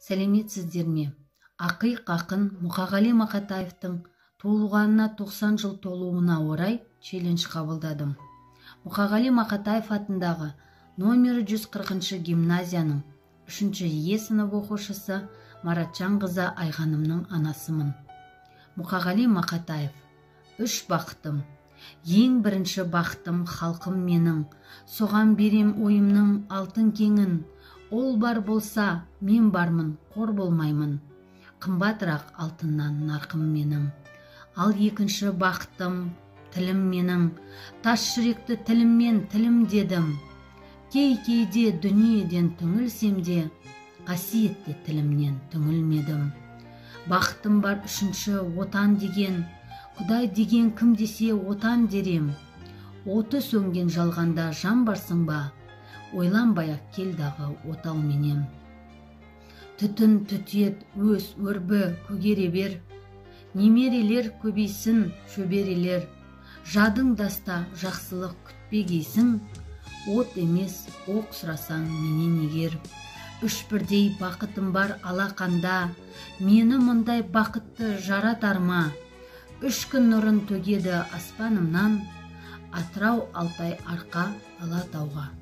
Сәлеметсіздер ме? Ақиық ақын Мұқағали Мақатаевтың туылғанына 90 жыл толуына орай челлендж қабылдадым. Мұқағали Мақатаев атындағы номері 140 гимназияның 3-ші Е сынып оқушысы Маратжанқызы Айғанымның анасымын. Мұқағали Мақатаев. Үш бақытым. Ең бірінші бақытым халқым менің. Соған берем ойымның алтын кеңін. Ол бар болса, мен бармын, қор болмаймын. Қымбатырақ алтыннан нарқым менің. Ал екінші бақытым тілім менің. Тас жүректі тіліммен тілім дедім. Кей-кейде дүниеден түңілсем де, қасиетті тілімнен түңілмедім. Бақытым бар үшінші отан деген, Құдай деген кім десе отан дерем. Оты сөнген жалғанда жан барсың ба, ойланбай-ақ кел дағы отал менен. Түтін түтет, өс, өрбі, көгере бер. Немерелер көбейсін, шөберелер. Жадың даста жақсылық күтпегейсің, от емес, оқ сұрасаң менен егер. Үш бірдей бақытым бар алақанда, мені мұндай бақытты жаратар ма? Үш күн нұрын төгеді аспанымнан, Атырау, Алтай, Арқа, Алатауға.